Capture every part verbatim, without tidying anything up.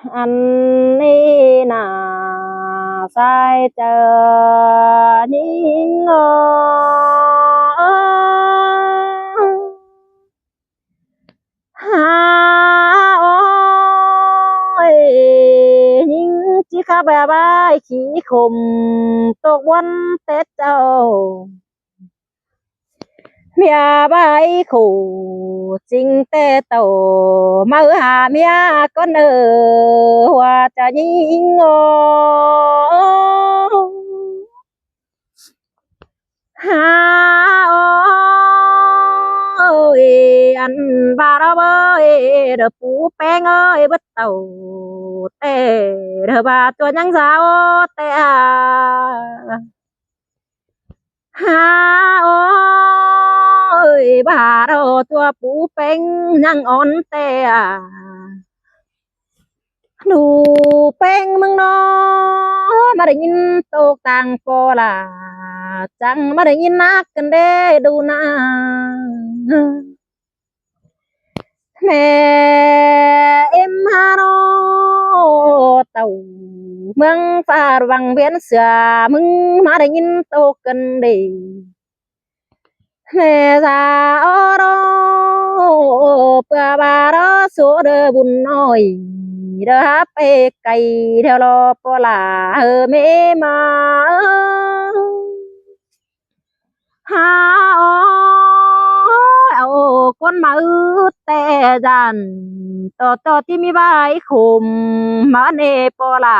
Ăn ꞌnị nả sai chaư ꞌnhính ꞌnọ. Hả ơi, ꞌnhính ꞌchí khắp bái khỉ khôm tốc ꞌvón Tết chảu. ꞌMía bái khổ chính ꞌtẹ tảu, ꞌmưa hả ꞌmía ꞌcốn ơ, hua chaư ꞌnhính ꞌnọ. Hả ơi, ăn ꞌva ꞌló bới, đa pú ꞌpéng ơi, bớt tảu ꞌtẹ, đa ꞌva ꞌchua ꞌnhắng dáo ꞌtẹ. Hả ơi, ꞌva ꞌló ꞌchua pú ꞌpéng ꞌnhắng ón ꞌtẹ. Đu ꞌpéng ꞌmướng ꞌnọ, ꞌmá đảy ꞌnghín tốc tang ꞌpo lả, chắng ꞌmá đảy ꞌnghín nắc căn đé đu ꞌna. ꞌMẹ ꞌếm hả ꞌnọ, tảu ꞌmướng ꞌphạ văng ꞌviến sửa, ꞌmứng ꞌmá đảy ꞌnghín tốc căn đé. ꞌMẹ da ók ꞌló, ꞌpưa ꞌva ꞌló số đơ bun ꞌnọi, đơ hả ꞌpẹ cay, đơ lo ꞌpo lả ơ ꞌmẹ ꞌmá. Hả ơi, ꞌcốn ꞌmá ứt ꞌtẹ dản, ꞌto ꞌto ꞌchí ꞌmí bái khôm, ꞌmá ꞌnị ꞌpo lả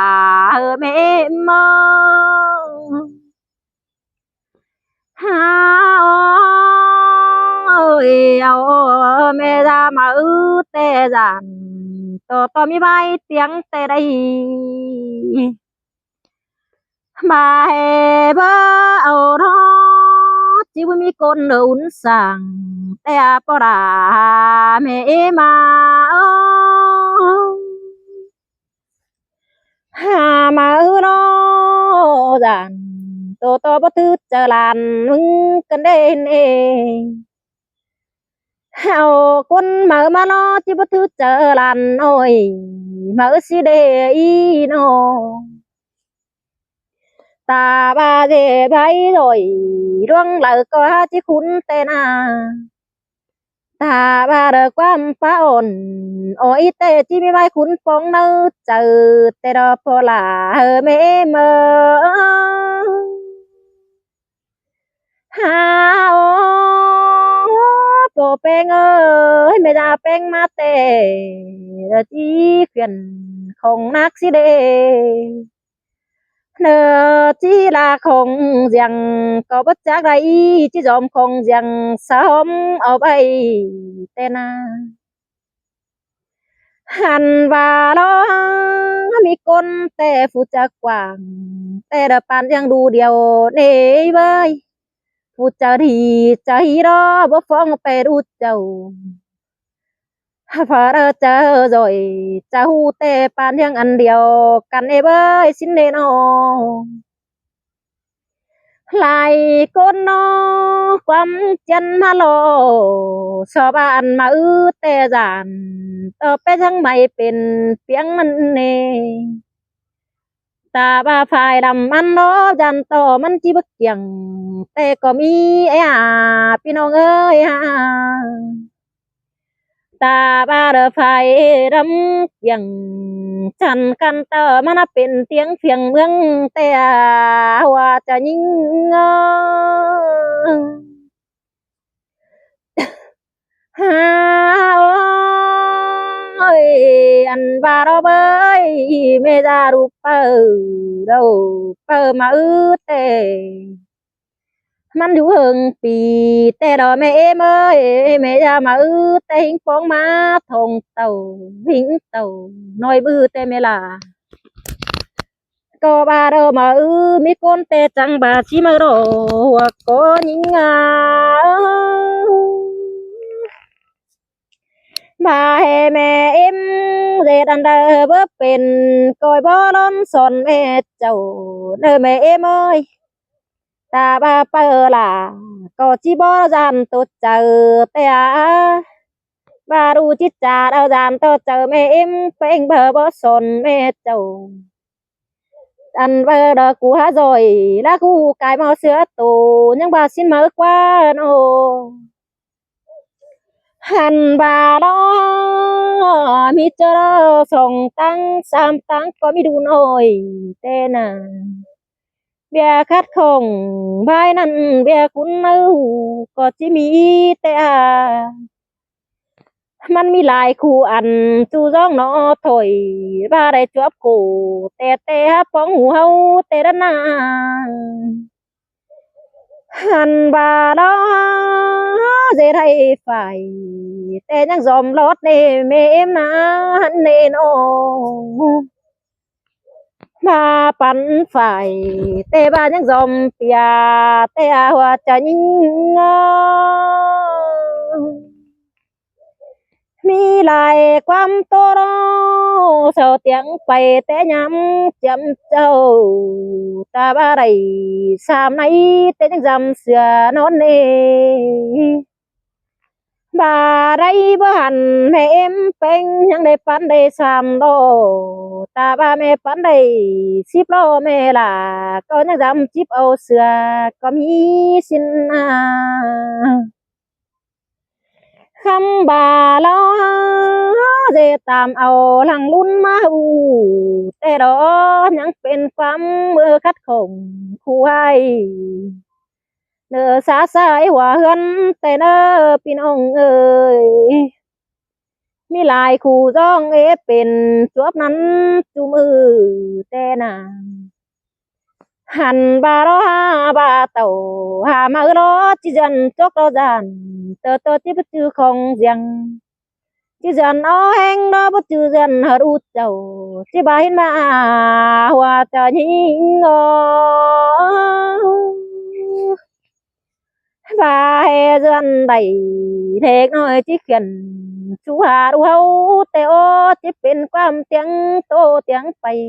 ơ ꞌmẹ ꞌmá. Hả ơi, ꞌmẹ da ꞌmá ứt ꞌtẹ dản, ꞌto ꞌto ꞌmí bái tiếng ꞌtẹ đảy. Bái bơ au ꞌnọ, ꞌchí báu ꞌmí ꞌcốn đơ ún sảng, ꞌtẹ ꞌpo lả ꞌmẹ ꞌmá. Hả ꞌmá ứt ꞌnọ dản, ꞌto ꞌto báu thứ chaư lan ꞌmứng căn đé ꞌnị. Au ꞌcốn ꞌmá ứt ꞌmá ꞌnọ ꞌchí báu thứ chaư lan ꞌnọi, ꞌmá ứt ꞌsí đé ꞌnị ꞌnọ. Ta ꞌva dế bái ꞌdội, ꞌluống đaư ꞌcọ hả ꞌchí khún ꞌtẹ ꞌna. Ta ꞌva đơ ꞌquám pá ôn, ói ꞌtẹ ꞌchí ꞌmí bái khún póng ꞌnớ chaư, ꞌtẹ đơ ꞌpo lả ơ ꞌmẹ ꞌmá. Hả ơi, ꞌpo ꞌpéng ơi, ꞌmẹ da ꞌpéng ꞌmá ꞌtẹ, đơ ꞌchí khuyến khong nắc ꞌsí đé. ꞌNớ ꞌchí lả khong ꞌdiếng ꞌcọ báu chắc đảy, ꞌchí dóm khong ꞌdiếng sóm au báu ꞌtẹ ꞌna. Hăn ꞌva ꞌló ꞌmí ꞌcốn ꞌtẹ phủ chaư quảng, ꞌtẹ đơ păn ꞌdiếng đu điêu ꞌnị bới. Phủ chaư đi chaư hí ꞌló báu phóng ꞌpẹ đu chảu. Phả đơ chaư ꞌdội, chaư ꞌhụ ꞌtẹ păn ꞌdiếng ăn điêu căn ꞌnị bới ꞌsịn ꞌnị ꞌnọ. Lai ꞌcốn ꞌnọ ꞌquám ꞌchiến ꞌmá lo, so ꞌva ăn ꞌmá ứt ꞌtẹ dản, ꞌto ꞌpéng ꞌchắng ꞌmạy pên piếng ꞌnặn ꞌnị. Ta ꞌva phải đăm ăn ꞌnọ dản ꞌto ꞌmắn ꞌchí báu kiêng, ꞌtẹ ꞌcọ ꞌmí ꞌnị hả ꞌpi ꞌnọng ơi hả. Ta ꞌva đơ phải đăm kiêng, chăn căn ꞌtơ ꞌmắn pên tiếng phiêng ꞌmướng ꞌtẹ, hua chaư ꞌnhính ꞌnọ. Hả ơi, ăn ꞌva ꞌló bới, ꞌmẹ da đu ꞌpưa, đu ꞌpưa ꞌmá ứt ꞌtẹ. ꞌMắn dú ꞌhướng pi ꞌtẹ đo ꞌmẹ ꞌmá ơi, ꞌmẹ da ꞌmá ứt ꞌtẹ ꞌhính póng ꞌmá thong tảu, ꞌhính tảu ꞌnọi ꞌmự ꞌtẹ ꞌmẹ lả. ꞌCọ ꞌva đơ ꞌmá ứt ꞌmí ꞌcốn ꞌtẹ chắng ꞌva ꞌchí ꞌmá đo, hua ꞌcọ ꞌnhính ꞌnọ. ꞌVa ꞌhế ꞌmẹ ꞌếm ꞌdệt ăn đaư báu pên, ꞌcoi báu ꞌlón son ꞌmẹ chảu, ꞌnớ ꞌmẹ ꞌmá ơi. Ta ꞌva ꞌpưa lả ꞌcọ ꞌchí báu dản ꞌto chaư ꞌtẹ a. ꞌPá ꞌlụk ꞌchí ꞌchạ đaư dản ꞌtọ chaư ꞌmẹ ꞌếm ꞌpéng báu bók son ꞌmẹ chảu. Ăn ꞌvạu đaư ꞌcú hák ꞌdội ꞌlạ ꞌcú cai ꞌmo sia tô ꞌnhắng ꞌva ꞌsịn máư ꞌquá ꞌnớ. Hăn ꞌva ꞌló ꞌmí ꞌchớ ꞌló song ꞌtáng sam ꞌtáng ꞌcọ ꞌmí đu ꞌnọi ꞌtẹ nả. ꞌViạk khắt khỏng ꞌvái ꞌnặn ꞌviạk cún ꞌnáư ꞌcọ ꞌchí ꞌmí ꞌtẹ a. ꞌMắn ꞌmí lai khu ăn ꞌchu ꞌdọn ꞌnọ thôi, ꞌva đảy chuốp khổ ꞌtẹ ꞌtẹ hák ꞌpóng hảư ꞌháu ꞌtẹ đa ꞌnạ. Hăn ꞌva ꞌló ꞌdệt hảư phải ꞌtẹ ꞌnhắng dom lót ꞌnê ꞌmẹ ꞌếm ꞌnạ hăn ꞌnê ꞌnớ. ꞌVa păn phải ꞌtẹ ꞌva ꞌnhắng dom pia ꞌtẹ a hua chaư ꞌnhính ꞌnớ. ꞌMí lai ꞌquám ꞌtố ꞌló sau tiếng pay ꞌtẹ ꞌnhám chiêm chảu. Ta ꞌva đảy sam ꞌnị ꞌtẹ ꞌnhắng dăm sửa ꞌnón ꞌnê. ꞌVa đảy báu hẳn ꞌmẹ ꞌếm ꞌpéng ꞌnhắng đảy păn đảy sam ꞌló. Ta ꞌva ꞌmẹ păn đảy síp ꞌló ꞌmẹ lả ꞌcọ ꞌnhắng dăm síp au sửa ꞌcọ ꞌmí ꞌsịn ꞌnạ. Khắm ꞌva ꞌló ꞌdệt tam au lăng ꞌlún ꞌmá ꞌhụ ꞌtẹ ꞌló ꞌnhắng pên ꞌquám ꞌmưa khắt khỏng khu ꞌhại. ꞌNớ sa sa ê hua ꞌhướn ꞌtẹ ꞌnớ ꞌpi ꞌnọng ơi. ꞌMí lai khu ꞌdọn ê pên chuốp ꞌnặn ꞌchu ꞌmự ꞌtẹ nả. Hăn ꞌva ꞌló ha ꞌva tảu ha ꞌmự ꞌló ꞌchí dản chốc ꞌló dản ꞌtơ ꞌtơ ꞌchí báu ꞌchư khong diêng. ꞌChí dản ók ꞌhéng ꞌló báu ꞌchư dản hảư ꞌlụk chảu. ꞌChí ꞌva ꞌhịn ꞌmá hua chaư ꞌnhính ꞌnớ. ꞌVa ꞌhế dản đảy ꞌlẹc ꞌnọi ꞌchí khiển sú ha ꞌlụk ꞌháu ꞌtẹ ꞌó ꞌchí pên ꞌquám tiếng ꞌtố tiếng pay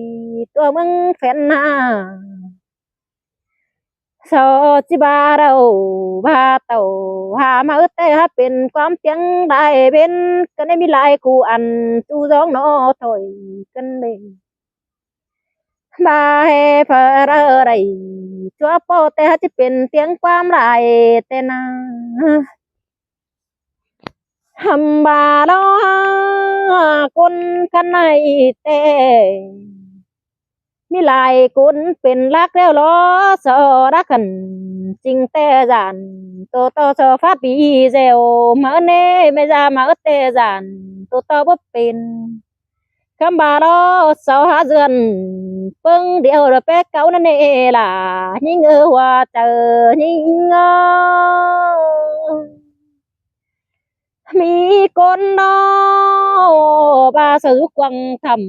ꞌtố ꞌmướng phén ꞌnạ. Sau ꞌchí ꞌva đaư ꞌva tảu ha ꞌmự ꞌtẹ hák pên ꞌquám tiếng lai bến ꞌcọ ꞌnị ꞌmí lai khu ăn ꞌchu ꞌdọn ꞌnọ thôi ꞌcọ ꞌnị. ꞌVa ꞌhế phaư đaư đảy chuốp ꞌpó ꞌtẹ hák ꞌchí pên tiếng ꞌquám lai ꞌtẹ nả. Hăm ꞌva ꞌló ꞌcốn khăn ꞌnị ꞌtẹ ꞌmí lai ꞌcốn pên lắc ꞌlẹo ꞌló so đắc khăn ꞌchính ꞌtẹ dản tô ꞌtọ so phát video ꞌmự ꞌnê ꞌmẹ da ꞌmự ꞌtẹ dản tô ꞌtọ báu pên. Khắm ꞌva ꞌló sau hák dản ꞌpứng điêu đa pé cáu ꞌnặn ꞌnê lả ꞌnhính ơ hua chaư ꞌnhính ơ. ꞌMí ꞌcốn ꞌnọ ꞌva sau dú quảng thẳm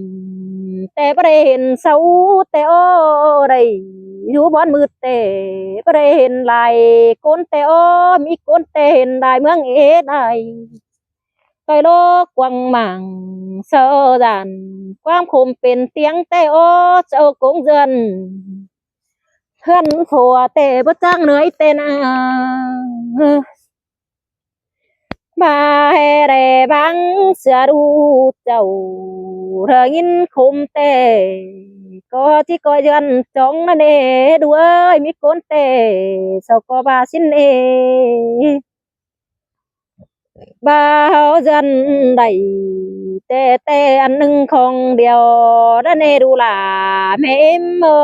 ꞌtẹ báu đảy hên sau ꞌtẹ ꞌó đảy dú bón ꞌmự ꞌtẹ báu đảy hên lai ꞌcốn ꞌtẹ ꞌó ꞌmí ꞌcốn ꞌtẹ hên lai ꞌmướng ế lai. Toi ꞌlố quảng mảng sau dản ꞌquám khôm pên tiếng ꞌtẹ ꞌó sau cống dản ꞌhướn phua ꞌtẹ báu ꞌchăng ꞌnọi ꞌtẹ nả. ꞌVa ꞌhế đảy báng sửa ꞌlụk chảu ꞌhơ ꞌnghín khôm ꞌtẹ ꞌcọ ꞌchí ꞌcoi dản chóng ꞌnặn ꞌnê đu ơi ꞌmí ꞌcốn ꞌtẹ sau ꞌcọ ꞌva ꞌsịn ꞌnê. ꞌVa ꞌháu dản đảy ꞌtẹ ꞌtẹ ăn ꞌnưng khong điêu ꞌnặn ꞌnê đu lả ꞌmẹ ꞌếm ơ.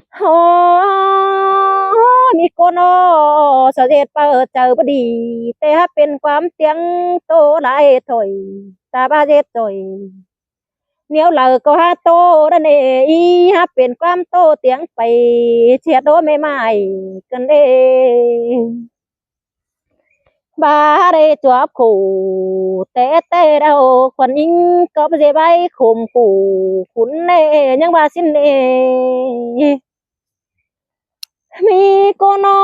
Hơ, ꞌmí ꞌcốn ꞌnọ sau ꞌdệt phaư chaư báu đi ꞌtẹ hák pên ꞌquám tiếng ꞌtố lai thôi. Ta ꞌva ꞌdệt thôi ꞌnéo đaư ꞌcọ hák ꞌtố ꞌnặn ꞌnê ꞌí hák pên ꞌquám ꞌtố tiếng pay ꞌchí đô ꞌmẹ mai ꞌcọ ꞌnê. ꞌVa đảy chuốp khổ ꞌtẹ ꞌtẹ đaư khuôn ꞌnhính ꞌcọ báu ꞌdệt ꞌvạy khôm khổ khốn ꞌnê ꞌnhắng ꞌva ꞌsịn ꞌnê. ꞌMí ꞌcốn ꞌnọ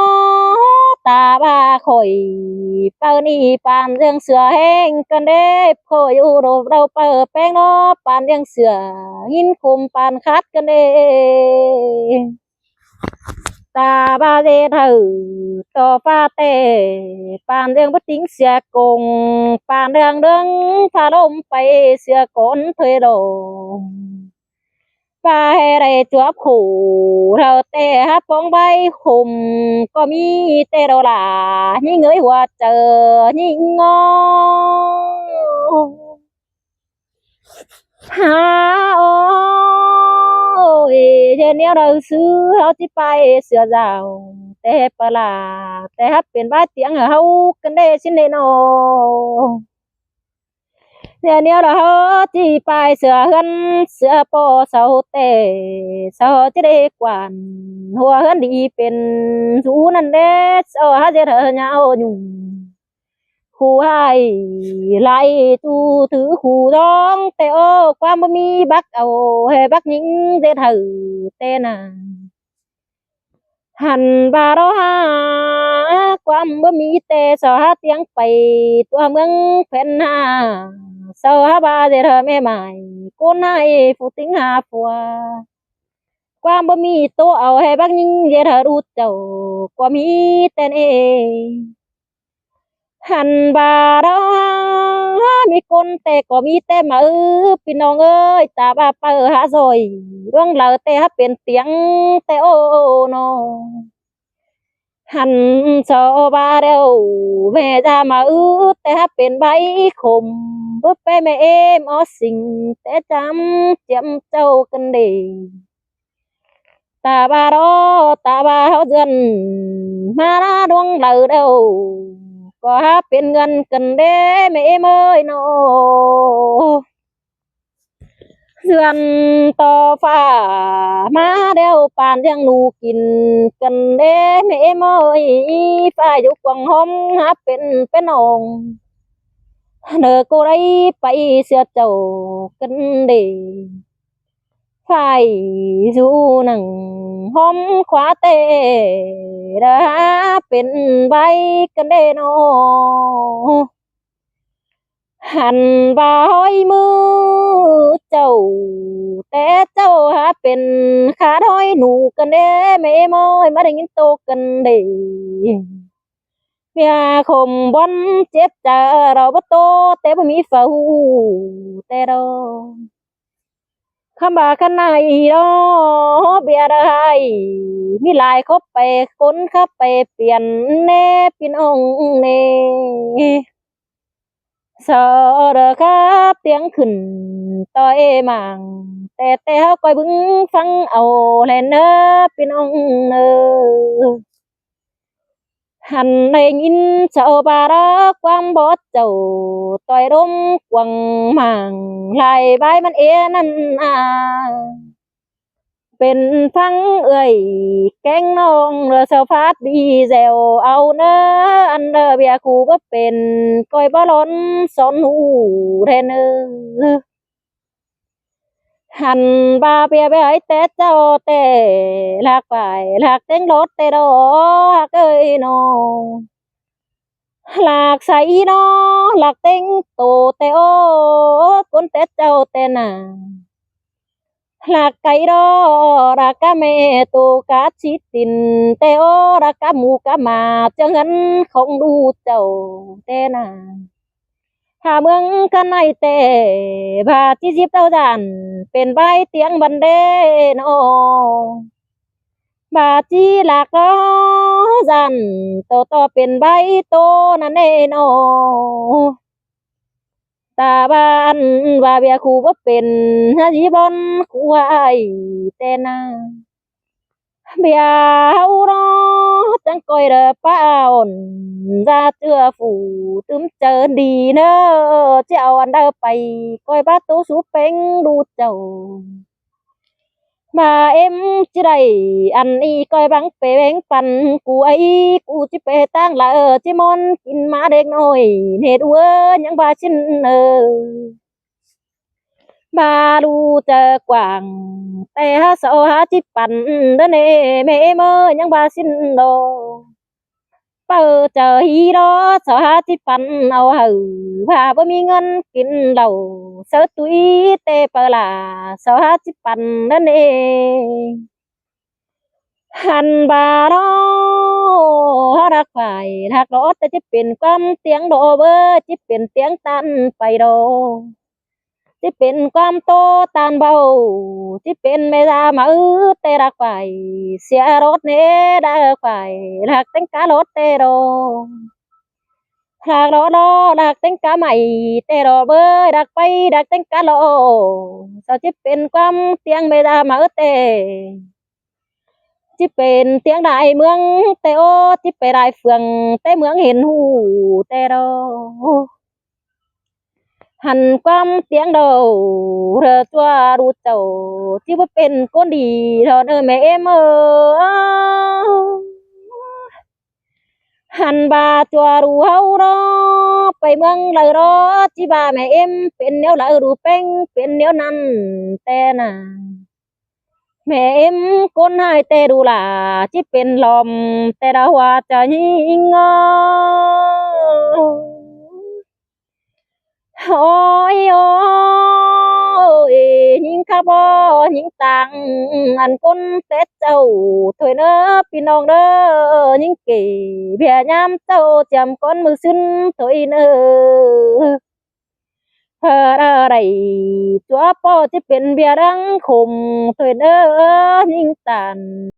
ta ꞌva khỏi phaư ꞌnị păn ꞌdương sửa ꞌhéng ꞌcọ ꞌnê khỏi u đô đaư phaư ꞌpéng ꞌnọ păn ꞌdương sửa ꞌnhính khôm păn khắt ꞌcọ ꞌnê. Ta ꞌva ꞌdệt hảư ꞌto ꞌphạ ꞌtẹ, păn ꞌlương báu ꞌtếng sia công, păn ꞌlương ꞌlương ꞌphạ ꞌlốm pay sia cón thôi đo. ꞌVa ꞌhế đảy chuốp khổ, ꞌlạ ꞌtẹ hák ꞌpóng bái khôm, ꞌcọ ꞌmí ꞌtẹ đo lả, ꞌnhính ơi hua chaư, ꞌnhính ꞌngo. Hák ôi, ꞌdệt ꞌnéo đaư ꞌsứ, ꞌháu ꞌchí pay sia dao, ꞌtẹ pă lả, ꞌtẹ hák pên bái tiếng hảư ꞌháu ꞌcợn đê ꞌsịn ꞌnê ꞌnọ. ꞌDệt ꞌnéo đaư ꞌháu ꞌchí pay sia ꞌhướn, sia ꞌpo sau ꞌtẹ, sau ꞌchí đảy quan, hua ꞌhướn đi pên dú ꞌnặn đé, sau hák ꞌdệt hảư ꞌnháo nhung. Khủ ꞌhại lai ꞌchu thứ khủ ꞌdóng ꞌtẹ ꞌo, ꞌquám báu ꞌmí bác au, ꞌhế bác ꞌnhính ꞌdệt hảư ꞌtẹ nả. Hăn ꞌva đo hák, ꞌquám báu ꞌmí ꞌtẹ, sau hák ꞌtiếng pay tua ꞌmướng phén hả. Sau hák ꞌva ꞌdệt hảư ꞌmẹ mai, ꞌcốn ꞌhại phủ ꞌtếng hả phua. ꞌQuám báu ꞌmí ꞌtố au, ꞌhế bác ꞌnhính ꞌdệt hảư đu chảu, ꞌquám ꞌmí ꞌtẹ ꞌnê. Hăn ꞌva đo hák, ꞌmí ꞌcốn ꞌtẹ ꞌcọ ꞌmí ꞌtẹ máư, ꞌpi ꞌnọng ơi, ta ꞌva pay hák ꞌdội, ꞌluống đaư ꞌtẹ hák pên ꞌtiếng ꞌtẹ ꞌo ꞌnọ. Hăn sau ꞌva ꞌlẹo, ꞌmẹ da máư, ꞌtẹ hák pên bái khôm, báu pé ꞌmẹ ꞌếm ók sính, ꞌtẹ chăm chiếm chảu ꞌcợn đê. Ta ꞌva đo, ta ꞌva ꞌháu dươn, ꞌmá ꞌná ꞌluống đaư ꞌlẹo, ꞌcọ hák pên ꞌngươn ꞌcợn đê, ꞌmẹ ꞌếm ơi ꞌnọ. ꞌDươn ꞌto ꞌphạ ꞌmá ꞌlẹo, păn ꞌliếng ꞌnụ kin ꞌcợn đê, ꞌmẹ ꞌếm ơi, ꞌphạ dú cuông ꞌhôm hák pên pên ꞌnọng. ꞌNớ ꞌcọ đảy pay sia chảu ꞌcợn đê. ꞌPhạ dú nẳng ꞌhôm khóa ꞌtẹ, đa hák pên bái ꞌcợn đê ꞌnọ. Hăn ꞌva ꞌhói ꞌmứ chảu, ꞌtẹ chảu hák pên khát ꞌhói ꞌnụ ꞌcợn đê, ꞌmẹ ꞌếm ơi, ꞌmá đảy ꞌnghín ꞌtố ꞌcợn đê. ꞌViạk khôm bón chếp chaư đaư báu ꞌtố, ꞌtẹ báu ꞌmí phaư ꞌhụ ꞌtẹ đaư. Khắm ꞌva khăn ꞌnị đaư, ꞌviạk đaư ꞌhại, ꞌmí lai khóp pay, ꞌcốn khóp pay piên ꞌnê, ꞌpi ꞌnọng ꞌnê. Sau đaư khắp ꞌtiếng khửn ꞌtoi ꞌmáng, ꞌtẹ ꞌtẹ ꞌháu ꞌcoi bớng ꞌphắng au ꞌlẹo ꞌnớ, ꞌpi ꞌnọng ꞌnớ. Hăn đảy ꞌnghín sau ꞌva đaư ꞌquám bók chảu, ꞌtoi ꞌlốm cuông ꞌmáng, lai bái ꞌmắn é ꞌnặn a. Pên ꞌphắng ơi kéng ꞌnọng, đaư sau phát đi dẻo au ꞌnớ, ăn đaư ꞌviạk khủ báu pên, ꞌcoi báu lón son ꞌhụ ꞌlẹo ꞌnớ. Hăn ꞌva ꞌviạk ꞌviạk ꞌtẹ chảu ꞌtẹ, ꞌlặc pay ꞌlặc ꞌtếng lót ꞌtẹ đo, ꞌhặc ơi ꞌnọ. ꞌLặc sai ꞌnọ, ꞌlặc ꞌtếng ꞌtô ꞌtẹ ꞌo, ꞌcốn ꞌtẹ chảu ꞌtẹ nả. ꞌLặc cai đo, ꞌlặc cá ꞌme ꞌtô cá ꞌchí tin ꞌtẹ ꞌo, ꞌlặc cá mú cá ꞌmá ꞌchương ꞌhướn khong đu chảu ꞌtẹ nả. Hả ꞌmướng khăn ꞌnị ꞌtẹ, ꞌva ꞌchí díp ꞌtạu dản, pên bái ꞌtiếng băn đê ꞌnọ. ꞌVa ꞌchí ꞌlặc ꞌtạu dản, ꞌtô ꞌtô pên bái ꞌtô ꞌnặn ꞌnê ꞌnọ. Ta ꞌva ăn ꞌva ꞌviạk khủ báu pên, hả díp lón khủ ꞌhại ꞌtẹ nả. ꞌViạk ꞌháu ꞌnọ, chắng ꞌcoi đaư pá ôn, da ꞌchưa phủ tứm chaư đi ꞌnớ, ꞌchí au ăn đaư pay, ꞌcoi báu ꞌtố sú ꞌpéng đu chảu. ꞌVa ꞌếm ꞌchí đảy, ăn ꞌnị ꞌcoi báng pê báng păn, cu ơi, cu ꞌchí pê ꞌtáng lả, ꞌchí ꞌmón kin ꞌmá đếc ꞌnọi, ꞌnê đu ơ, ꞌnhắng ꞌva ꞌsịn ơ. ꞌVa đu chaư quảng, ꞌtẹ hả sau hả ꞌchí păn, đơ ꞌnê ꞌmẹ ꞌếm ơi, ꞌnhắng ꞌva ꞌsịn đo. Phaư chaư hí đo, sau hả ꞌchí păn au hảư, ꞌva báu ꞌmí ꞌngớn kin lảu, sau tui ꞌtẹ phaư lả, sau hả ꞌchí păn đơ ꞌnê. Hăn ꞌva ꞌnớ, ꞌhặc ꞌphạ ꞌhặc lỏ ꞌtẹ, ꞌchí pên ꞌquám tiếng đo bơ, ꞌchí pên tiếng ꞌtan pay đo. ꞌChí pên ꞌquám ꞌtố ꞌtan báu, ꞌchí pên ꞌme da ꞌmá ứt ꞌtẹ ꞌhặc ꞌphạ, sia lót ꞌnê đa ꞌhặc ꞌphạ, ꞌhặc ꞌtếng cá lót ꞌtẹ đo. ꞌHặc lỏ đo, ꞌhặc ꞌtếng cá mảy ꞌtẹ đo bơ, ꞌhặc pay, ꞌhặc ꞌtếng cá lỏ. Sau ꞌchí pên ꞌquám tiếng ꞌme da ꞌmá ứt ꞌtẹ. ꞌChí pên tiếng đại ꞌmướng ꞌtẹ ꞌnớ, ꞌchí pên đại phường ꞌtẹ ꞌmướng hên ꞌhụ ꞌtẹ đo. Hăn ꞌquám tiếng đo, ꞌhụ ꞌchua ꞌlụk chảu, ꞌchí báu pên ꞌcốn đi ꞌnớ ꞌme ꞌếm ơ. Hăn ꞌva ꞌchua ꞌlụk ꞌháu ꞌnớ, pay ꞌmướng đaư ꞌnớ, ꞌchí ꞌva ꞌme ꞌếm pên ꞌnéo đaư, ꞌlụk ꞌpéng pên ꞌnéo ꞌnặn ꞌtẹ ꞌnớ. ꞌMe ꞌếm ꞌcốn ꞌhại ꞌtẹ ꞌlụk ꞌlạ, ꞌchí pên lom ꞌtẹ đa ꞌhua ꞌchớ ꞌnhính ơ. Ôi ôi, ꞌnhính khắp ꞌnhính ꞌtáng, ăn ꞌcốn Tết chảu thôi ꞌnớ ꞌpi ꞌnọng ꞌnớ, ꞌnhính kể ꞌviạk ꞌnhám chảu chiêm ꞌcốn ꞌmự ꞌsứn thôi ꞌnớ. Hơ đa đảy ꞌchua ꞌpọ ꞌchí pên ꞌviạk đang khôm thôi ꞌnớ, ꞌnhính ꞌtan.